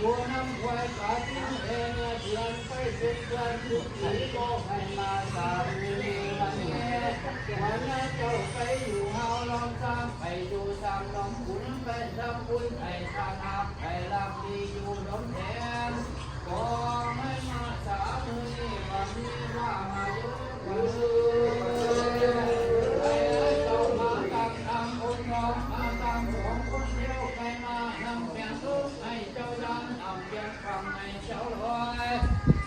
ຜູ້ນຳຄວາຍກາກິນແອເໜືອເດືອນ ໄປເປັນເພື່ອນທຸກປີ ບໍ່ໃຫ້ມາສາເວເລວັນແລ ວັນນາເຈົ້າໄປຢູ່ເຮົາລອງຊາມ ໄປຢູ່ຊາມລອງບຸນ ໄປທຳບຸນໃຫ້ທານຮັກ ໄປລັກດີຢູ່ດົມແດນ ຂໍໃຫ້ມາສາມື້ນີ້ວ່າມີວ່າມາຢູ່ ໃຫ້ເຈົ້າມາຕັ້ງທຳອົງທອງ ມາຕັ້ງຂອງຄົນດຽວ ໃຫ້ມານຳແປງໂລກ ໃຫ້ເຈົ້າຢ່ານຳແປງ ຟັງໃຫ້ເຈົ້າລອຍ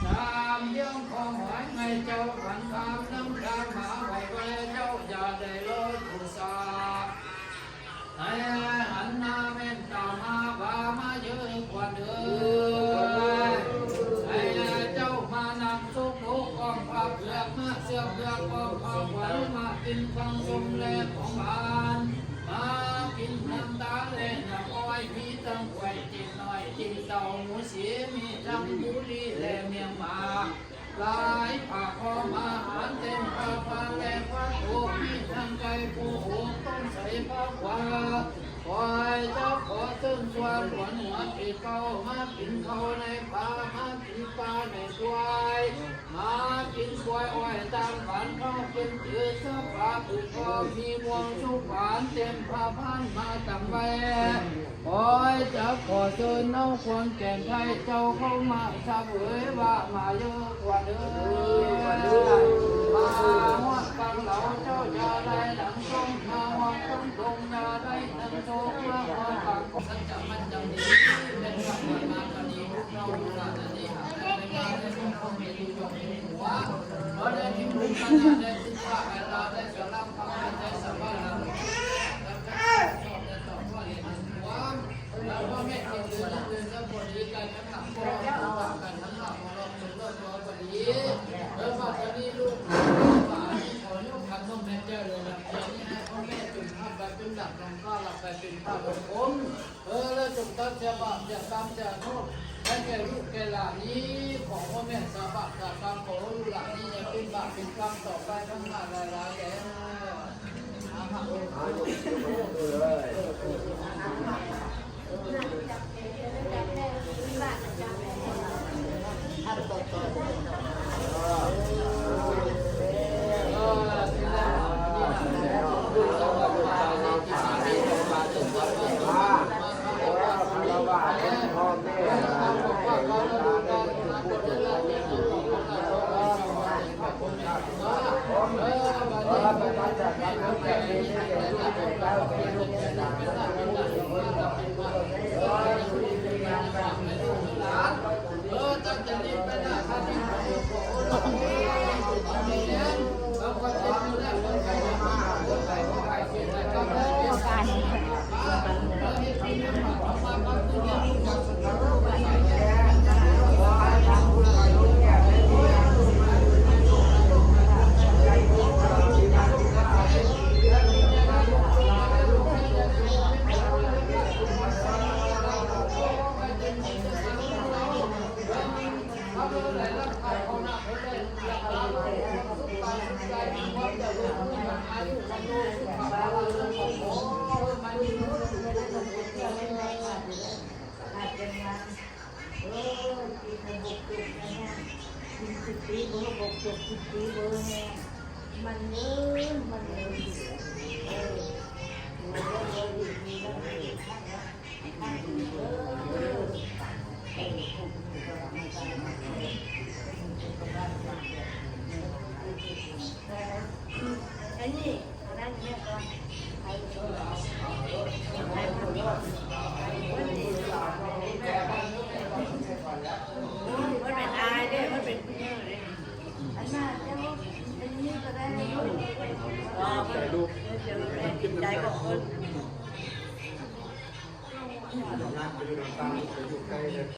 ຕາມເລື່ອງຂອງຫວາຍໃຫ້ເຈົ້າຟັງຄຳນຳທາງມາໄຫວ້ແວ່ເຈົ້າ ຢ່າໄດ້ລໍດູສາ ໃຫ້ຫັນໜ້າແມ່ນຕາມາວ່າມາເຢີຄວັນເອີຍ ໃຫ້ເຈົ້າມານັ່ງສຸກໂລກກອງພະເຜືອກ ມາເຊືອກເຜືອກກອງພະຂວັນ ມາກິນຂອງຊົມແລຂອງຫວານ ມາກິນນ້ຳຕາແລນ້ຳອ້ອຍ ມີທັງກ້ວຍ ຕີນນ້ອຍ ຕີນເຕົ່າ ໝູສີ ມີທັງບູລີແລເມຍງໝາກ ຫຼາຍພາກຂອງອາຫານເຕັມພາບານແລພາໂຕ ມີທັງໄກ່ປູໂອກ ຕົ້ມໃສ່ພາກຫວາ ຂ້ອຍຈະຂໍເຊີນຊວນຫຼວງຫົວປີເກົ່າ ມາກິນເຂົ້າໃນປ່າ ມາກິນປາໃນກວາຍ ມາກິນກ້ວຍອ້ອຍຕາມບ້ານເຮົາ ເປັນຈື່ສະປາຜຶ່ງກໍມີມ່ວງສຸກຫວານ ເຕັມພາບານມາຕັ້ງໄວ້ ຂ້ອຍຈະຂໍເຊີນເອົາຄວາມແກ່ນໄທເຈົ້າເຂົ້າມາສະເຫວີຍວ່າມາເດີ ຄວັນເອີຍ ມາຮອດກາງເລົາເຈົ້າຢ່າໄດ້ຫຼັງຊົມ ມາຮອດກາງດົງຢ່າໄດ້ນັ່ງໂຊກ ມາຮອດກາງ ສັດຈະມັນຈັ່ງດີ ແມ່ນວ່າເກີດມາກໍດີ ລູກເຮົາລູກຫຼານອັນນີ້ຫາໄດ້ມາໄດ້ສົມຄວາມເປັນຢູ່ຢູ່ເປັນຫົວ ບໍ່ໄດ້ຖິ້ມລຸກກັນ ໄດ້ສິດພາໄດ້ລາໄດ້ສະລາມ ຄຳໄດ້ໃຈສະບາຍ ແລ້ວກໍຊອບໄດ້ຕອບວ່າເຫັນຄວາມ ແລ້ວພໍ່ແມ່ກິນເດືອນເດືອນ ແລ້ວບໍ່ດີກັນ ທັງຫຼັງບໍ່ລອບກັນ ທັງຫຼັງບໍ່ລອບ ຈົນເລີກບໍ່ດີ ເອີ ບາດນີ້ລູກ ບາດນີ້ຂໍຍົກຂັນນົມໃຫ້ເຈົ້າເລີຍນະ ເດນີ້ໃຫ້ພໍ່ແມ່ເປັນພາບໄປເປັນຫຼັກນຳຟ້າ ຫຼັກໄປເປັນພາບອົບຮົມ ເອີ ແລ້ວຈົ່ງຕັດເສຍບາບເສຍກຳເສຍໂທດ ໃຫ້ແກ່ລູກແກ່ຫຼານນີ້ ຂໍພໍ່ແມ່ສາບາບສາກຳ ຂໍລູກຫຼານນີ້ຢ່າເປັນບາບເປັນກຳຕໍ່ໄປຂ້າງໜ້າຫຼາຍໆແດ່.